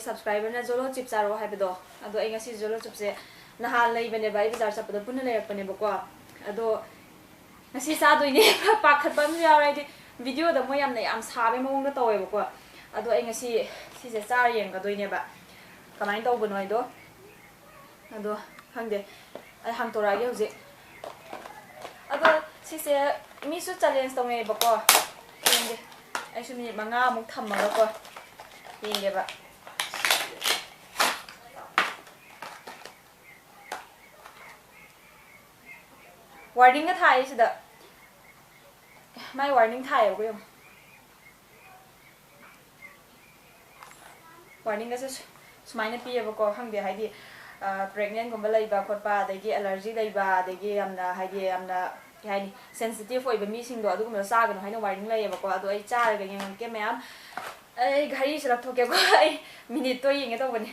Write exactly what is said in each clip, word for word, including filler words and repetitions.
ꯁꯕꯁꯀ꯭ꯔꯥꯏꯕꯔꯅ ꯖꯣꯂꯣ chief ꯆꯥꯔꯛꯑꯣ ꯍꯥꯏꯕꯗꯣ, ꯑꯗꯣ ꯑꯩ ꯉꯁꯤ ꯖꯣꯂꯣ ꯆꯤꯞꯁꯦ ꯅꯍꯥꯟ ꯂꯩꯕꯅꯦꯕ, ꯑꯩ ꯕꯖꯥꯔ ꯆꯠꯄꯗ ꯄꯨꯟꯅ ꯂꯩꯔꯛꯄꯅꯦꯕꯀꯣ꯫ ꯑꯗꯣ ꯉꯁꯤ ꯆꯥꯗꯣꯏꯅꯦ꯫ ꯄꯥꯈꯠꯄ ꯑꯃꯁꯨ ꯌꯥꯎꯔꯦ, ꯍꯥꯏꯗꯤ ꯚꯤꯗꯤꯑꯣꯗ ꯃꯣꯏ ꯌꯥꯝꯅ ꯌꯥꯝ ꯁꯥꯕꯩ ꯃꯑꯣꯡꯗ ꯇꯧꯋꯦꯕꯀꯣ꯫ ꯑꯗꯣ ꯑꯩ ꯉꯁꯤ ꯁꯤꯁꯦ ꯆꯥꯔ ꯌꯦꯡꯒꯗꯣꯏꯅꯦꯕ, ꯀꯃꯥꯏꯅ ꯇꯧꯕꯅꯣ ꯍꯥꯏꯗꯣ꯫ ꯑꯗꯣ ꯈꯪꯗꯦ, ꯑꯩ ꯍꯥꯡꯇꯣꯔꯛꯑꯒꯦ ꯍꯧꯖꯤꯛ꯫ ꯑꯗꯣ ꯁꯤꯁꯦ ꯃꯤꯁꯨ ꯆꯦꯂꯦꯟꯖ ꯇꯧꯅꯩꯌꯦꯕꯀꯣ꯫ ꯌꯦꯡꯒꯦ, ꯑꯩꯁꯨ ꯃꯤꯅꯤꯠ ꯃꯉꯥꯃꯨꯛ ꯊꯝꯃꯒꯀꯣ ꯌꯦꯡꯒꯦꯕ꯫ ꯋꯥꯔꯅꯤꯡꯒ ꯊꯥꯏꯌꯦ ꯁꯤꯗ꯫ ꯃꯥꯏ ꯋꯥꯔꯅꯤꯡ ꯊꯥꯏꯌꯦꯕꯀꯣ, ꯌꯦꯡꯉꯣ꯫ ꯋꯥꯔꯅꯤꯡꯒꯁꯦ ꯁꯨ-, ꯁꯨꯃꯥꯏꯅ ꯄꯤꯌꯦꯕꯀꯣ, ꯈꯪꯗꯦ, ꯍꯥꯏꯗꯤ, ꯑ, ꯄ꯭ꯔꯦꯒꯅꯦꯟꯒꯨꯝꯕ ꯂꯩꯕ ꯈꯣꯠꯄ, ꯑꯗꯒꯤ ꯑꯦꯂꯔꯖꯤ ꯂꯩꯕ, ꯑꯗꯒꯤ ꯌꯥꯝꯅ, ꯍꯥꯏꯗꯤ, ꯌꯥꯝꯅ, ꯀꯩ ꯍꯥꯏꯅꯤ, ꯁꯦꯟꯁꯤꯇꯤꯞ ꯑꯣꯏꯕ ꯃꯤꯁꯤꯡꯗꯣ, ꯑꯗꯨꯒꯨꯝꯕꯗꯣ ꯆꯥꯒꯅꯨ ꯍꯥꯏꯅ ꯋꯥꯔꯅꯤꯡ ꯂꯩꯌꯦꯕꯀꯣ꯫ ꯑꯗꯣ ꯑꯩ ꯆꯥꯔꯒ ꯌꯦꯡꯉꯛꯀꯦ ꯃꯌꯥꯝ꯫ ꯑꯩ ꯘꯔꯤꯁꯦ ꯂꯧꯊꯣꯛꯀꯦꯀꯣ꯫ ꯑꯩ ꯃꯤꯅꯤꯠꯇꯣ ꯌꯦꯡꯒꯦ ꯇꯧꯕꯅꯦ꯫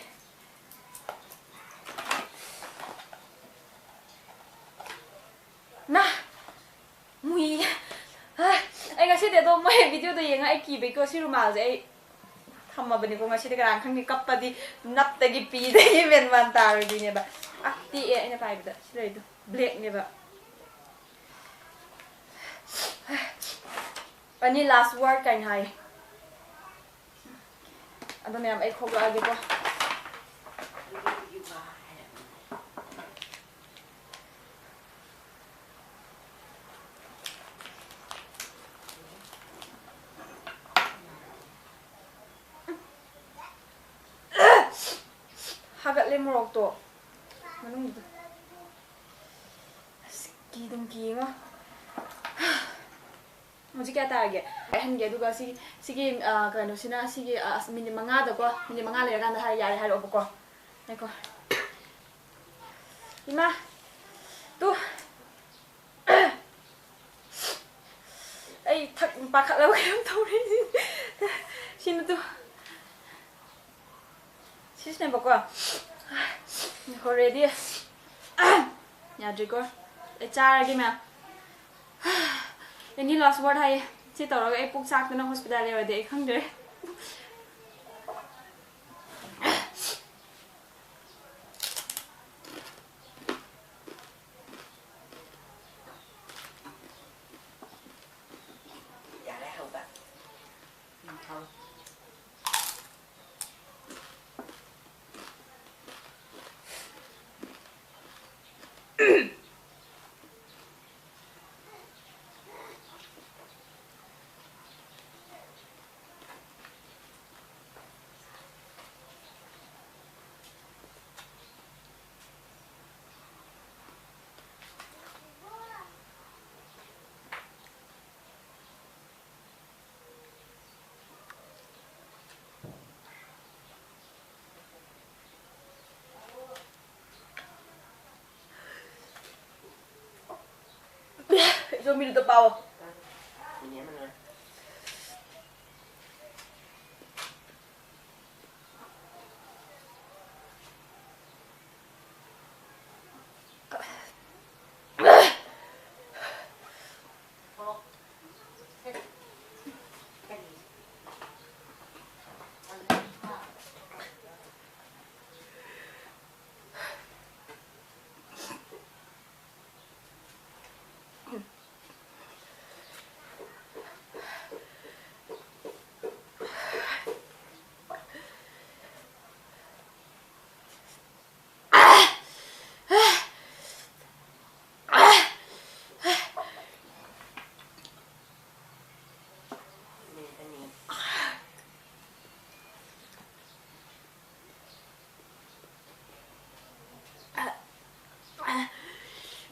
ꯅ ꯃꯨꯏ꯫ ꯑ, ꯑꯩ ꯉꯁꯤꯗꯤ ꯑꯗꯣ ꯃꯣꯏ ꯚꯤꯗꯤꯑꯣꯗꯣ ꯌꯦꯡꯉ ꯑꯩ ꯀꯤꯕꯩꯀꯣ ꯁꯤ ꯔꯨꯃꯥꯜꯁꯦ ꯑꯩ ꯊꯝꯃꯕꯅꯤꯀꯣ꯫ ꯉꯁꯤꯗꯤ ꯀꯅꯥꯅ ꯈꯪꯅꯤ, ꯀꯞꯄꯗꯤ ꯅꯞꯇꯒꯤ ꯄꯤꯗꯒꯤ ꯃꯦꯟ ꯃꯥꯟ ꯇꯥꯔꯣꯏꯗꯣꯏꯅꯦꯕ꯫ ꯑ, ꯇꯦꯛꯑꯦ ꯑꯩꯅ ꯄꯥꯏꯕꯗ꯫ ꯁꯤ ꯂꯩꯗꯣ ꯕ꯭ꯂꯦꯛꯅꯦꯕ꯫ Any last word ꯀꯥꯏꯅ ꯍꯥꯏ꯫ ꯑꯗꯣ ꯃꯌꯥꯝ ꯑꯩ ꯈꯣꯛꯂꯛꯑꯒꯦꯀꯣ꯫ ꯍꯥꯒꯠꯂꯦ ꯃꯣꯔꯣꯛꯇꯣ ꯃꯅꯨꯡꯗ꯫ ꯑꯁ, ꯀꯤꯗꯨꯝ ꯀꯤꯉꯣ꯫ ꯍꯧꯖꯤꯛ ꯀꯌꯥ ꯇꯥꯔꯒꯦ? ꯑꯩ ꯍꯟꯒꯦ, ꯑꯗꯨꯒ ꯁꯤ, ꯁꯤꯒꯤ, ꯑ, ꯀꯩꯅꯣꯁꯤꯅ, ꯁꯤꯒꯤ, ꯑ, ꯑꯁ, ꯃꯤꯅꯤꯠ ꯃꯉꯥꯗꯀꯣ, ꯃꯤꯅꯤꯠ ꯃꯉꯥ ꯂꯩꯔꯀꯥꯟꯗ ꯍꯥꯏ-, ꯌꯥꯔꯦ ꯍꯥꯏꯔꯛꯑꯣꯕꯀꯣ꯫ ꯉꯥꯏꯈꯣ꯫ ꯏꯃꯥ! ꯇꯨ! ꯑꯩ ꯊꯛ-, ꯄꯥꯈꯠꯂꯕ ꯀꯩꯅꯣꯝ ꯇꯧꯔꯦ꯫ ꯁꯤꯅ ꯇꯨ꯫ ꯁꯤꯁꯤꯅꯦꯕꯀꯣ꯫ ꯉꯥꯏꯈꯣ, ꯔꯦꯗꯤ꯫ ꯌꯥꯗ꯭ꯔꯤꯀꯣ꯫ ꯑꯩ ꯆꯥꯔꯒꯦ ꯃꯌꯥꯝ꯫ Any last word ꯍꯥꯏꯌꯦ꯫ ꯁꯤ ꯇꯧꯔꯒ ꯑꯩ ꯄꯨꯛ ꯆꯥꯛꯇꯅ ꯍꯣꯁꯄꯤꯇꯥꯜ ꯌꯧꯔꯗꯤ ꯑꯩ ꯈꯪꯗ꯭ꯔꯦ꯫ ꯏꯆꯧ ꯃꯤꯅꯤꯠꯇ ꯄꯥꯎ꯫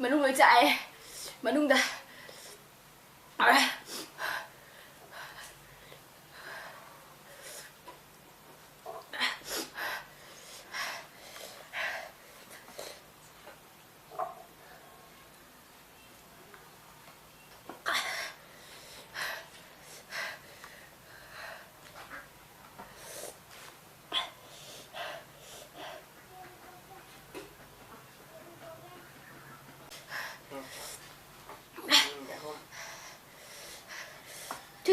ꯃꯅꯨꯡ ꯂꯣꯏ ꯆꯥꯛꯑꯦ꯫ ꯃꯅꯨꯡꯗ꯫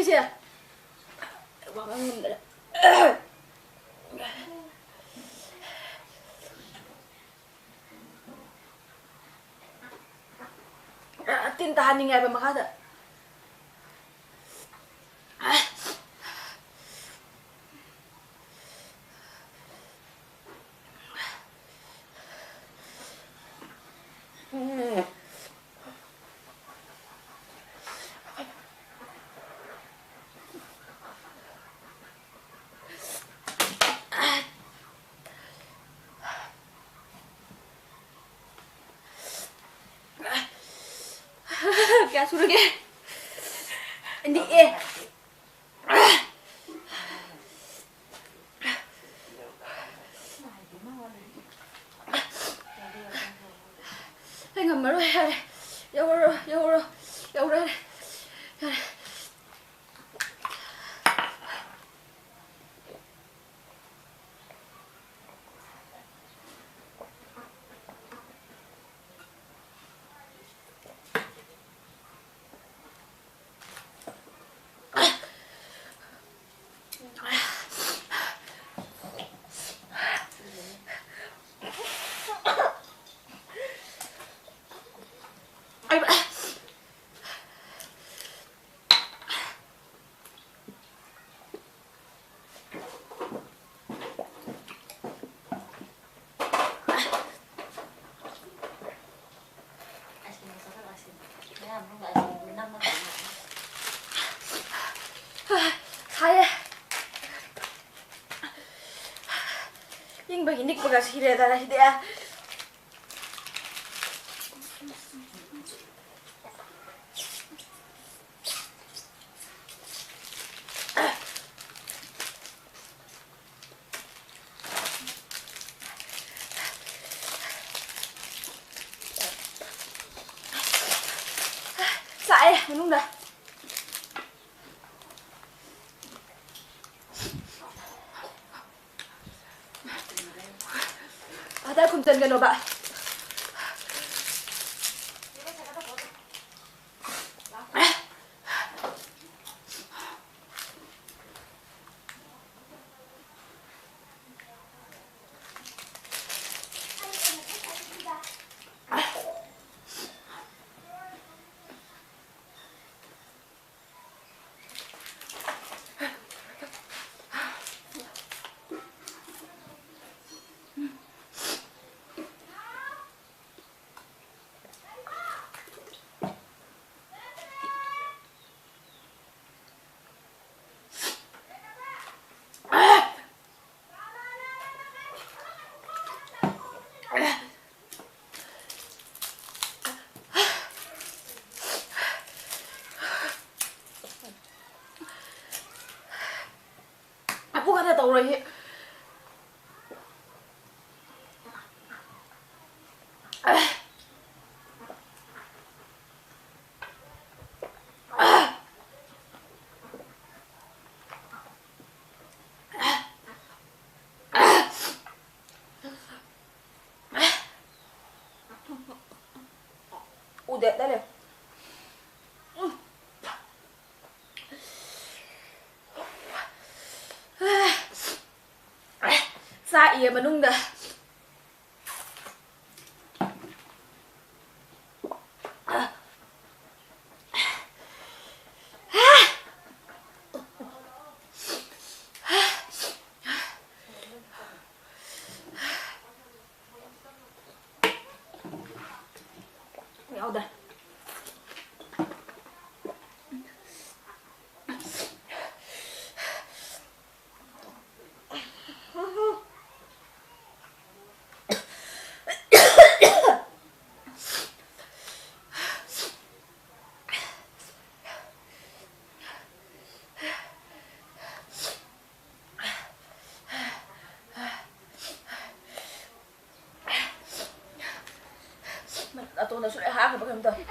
ꯁꯤꯁꯦ꯫ ꯋꯥ ꯉꯥꯡ ꯉꯝꯗꯔꯦ꯫ ꯇꯤꯟ ꯇꯥꯍꯟꯅꯤꯡꯉꯦ ꯍꯥꯏꯕ ꯃꯈꯥꯗ꯫ ꯀꯌꯥ ꯁꯨꯔꯒꯦ? ꯅꯤꯛꯑꯦ꯫ ꯑꯩ ꯉꯝꯃꯔꯣꯏ, ꯌꯥꯔꯦ꯫ ꯌꯧꯔꯔꯣꯏ, ꯌꯧꯔꯔꯣꯏ, ꯌꯧꯔꯔꯣꯏ꯫ ꯌꯥꯔꯦ꯫ ꯁꯥꯏꯌꯦ꯫ ꯏꯪꯕꯒꯤ ꯅꯤꯛꯄꯒ ꯁꯤꯔꯦꯗ ꯁꯤꯗꯤ꯫ ꯆꯥꯛꯑꯦ ꯃꯅꯨꯡꯗ꯫ ꯍꯟꯗꯛ ꯈꯨꯝꯖꯤꯟꯒꯅꯣꯕ꯫ ꯃꯔꯣꯏ ꯍꯦꯛ꯫ ꯎꯗꯦ, ꯗꯥꯏꯔꯦꯛ꯫ ꯆꯥꯛꯏꯌꯦ ꯃꯅꯨꯡꯗ꯫ ꯌꯥꯎꯗꯦ꯫ ꯅꯥꯇꯣꯟꯗꯁꯨ ꯂꯣꯏ ꯍꯥꯞꯈ꯭ꯔꯕ ꯀꯩꯅꯣꯝ ꯇꯧꯋꯦ꯫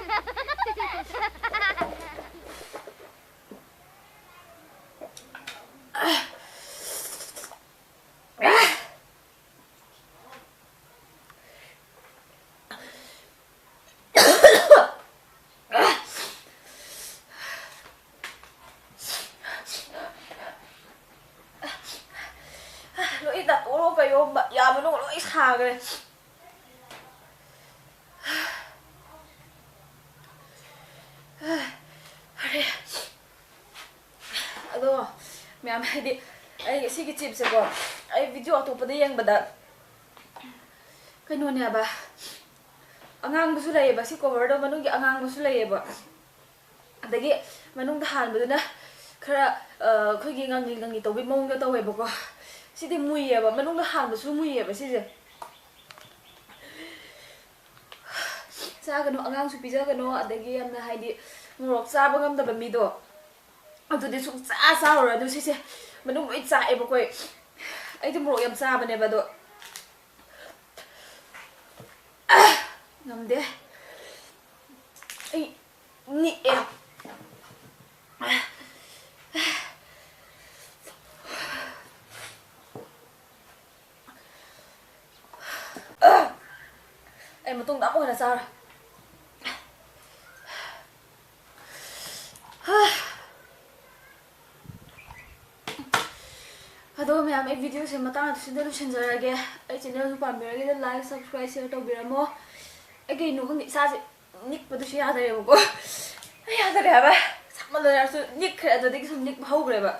ꯂꯣꯏ ꯅꯥꯇꯣꯟ ꯀꯩꯅꯣ ꯌꯥ ꯃꯅꯨꯡ ꯂꯣꯏ ꯁꯥꯈ꯭ꯔꯦ꯫ ꯑꯗꯣ ꯃꯌꯥꯝ, ꯍꯥꯏꯗꯤ, ꯑꯩ ꯁꯤꯒꯤ ꯆꯤꯞꯁꯦꯀꯣ, ꯑꯩ ꯚꯤꯗꯤꯑꯣ ꯑꯇꯣꯞꯄꯗ ꯌꯦꯡꯕꯗ ꯀꯩꯅꯣꯅꯦꯕ, ꯑꯉꯥꯡꯕꯁꯨ ꯂꯩꯌꯦꯕ, ꯁꯤ ꯀꯣꯚꯔꯗꯣ ꯃꯅꯨꯡꯒꯤ ꯑꯉꯥꯡꯕꯁꯨ ꯂꯩꯌꯦꯕ꯫ ꯑꯗꯒꯤ ꯃꯅꯨꯡꯗ ꯍꯥꯟꯕꯗꯨꯅ ꯈꯔ, ꯑ, ꯑꯩꯈꯣꯏꯒꯤ ꯉꯥꯡꯂꯤ ꯉꯥꯡꯂꯤ ꯇꯧꯕꯒꯤ ꯃꯑꯣꯡꯗ ꯇꯧꯋꯦꯕꯀꯣ꯫ ꯁꯤꯗꯤ ꯃꯨꯏꯌꯦꯕ, ꯃꯅꯨꯡꯗ ꯍꯥꯟꯕꯁꯨ ꯃꯨꯏꯌꯦꯕ ꯁꯤꯁꯦ꯫ ꯆꯥꯒꯅꯨ, ꯑꯉꯥꯡꯁꯨ ꯄꯤꯖꯒꯅꯨ, ꯑꯗꯒꯤ ꯌꯥꯝꯅ, ꯍꯥꯏꯗꯤ, ꯃꯣꯔꯣꯛ ꯆꯥꯕ ꯉꯝꯗꯕ ꯃꯤꯗꯣ, ꯑꯗꯨꯗꯤ ꯁꯨꯡꯆꯥ ꯆꯥꯔꯨꯔꯅꯨ ꯁꯤꯁꯦ꯫ ꯃꯅꯨꯡ ꯂꯣꯏ ꯆꯥꯛꯑꯦꯕꯀꯣ꯫ ꯑꯩꯗꯤ ꯃꯣꯔꯣꯛ ꯌꯥꯝ ꯆꯥꯕꯅꯦꯕ, ꯑꯗꯣ ꯉꯝꯗꯦ꯫ ꯑꯩ ꯅꯤꯛꯑꯦ꯫ ꯑꯩ ꯃꯇꯨꯡꯗ ꯑꯃꯨꯛ ꯍꯟꯅ ꯆꯥꯔꯣꯏ꯫ ꯑꯗꯣ ꯃꯌꯥꯝ, ꯑꯩ videoꯁꯦ ꯃꯇꯥꯡ ꯑꯁꯤꯗ ꯂꯣꯏꯁꯤꯟꯖꯔꯒꯦ꯫ ꯑꯩ channelꯗꯨ ꯄꯥꯝꯕꯤꯔꯒꯗꯤ like, subscribe, share ꯇꯧꯕꯤꯔꯝꯃꯣ꯫ ꯑꯩ ꯀꯩꯅꯣ ꯈꯪꯗꯦ, ꯏꯁꯥꯁꯦ ꯅꯤꯛꯄꯗꯨꯁꯨ ꯌꯥꯗꯔꯦꯕꯀꯣ꯫ ꯑꯩ ꯌꯥꯗꯔꯦ ꯍꯥꯏꯕ꯫ ꯁꯥꯃꯟꯗꯅ ꯌꯥꯔꯁꯨ ꯅꯤꯛꯈ꯭ꯔꯦ, ꯑꯗꯨꯗꯒꯤ ꯁꯨꯝ ꯅꯤꯛꯄ ꯍꯧꯈ꯭ꯔꯦꯕ꯫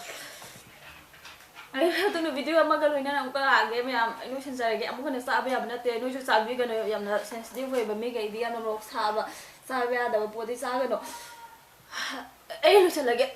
ꯑꯩ ꯑꯗꯨꯅ video ꯑꯃꯒ ꯂꯣꯏꯅꯅ ꯑꯃꯨꯛꯀ ꯂꯥꯛꯑꯒꯦ ꯃꯌꯥꯝ꯫ ꯑꯩ ꯂꯣꯏꯁꯤꯟꯖꯔꯒꯦ꯫ ꯑꯃꯨꯛ ꯍꯟꯅ ꯆꯥꯕ ꯌꯥꯕ ꯅꯠꯇꯦ꯫ ꯅꯣꯏꯁꯨ ꯆꯥꯕꯤꯒꯅꯨ꯫ ꯌꯥꯝꯅ sensitive ꯑꯣꯏꯕ ꯃꯤꯈꯩꯗꯤ, ꯌꯥꯝꯅ ꯃꯣꯔꯣꯛ ꯁꯥꯕ, ꯆꯥꯕ ꯌꯥꯗꯕ ꯄꯣꯠꯇꯤ ꯆꯥꯒꯅꯨ꯫ ꯑꯩ ꯂꯣꯏꯁꯤꯜꯂꯒꯦ꯫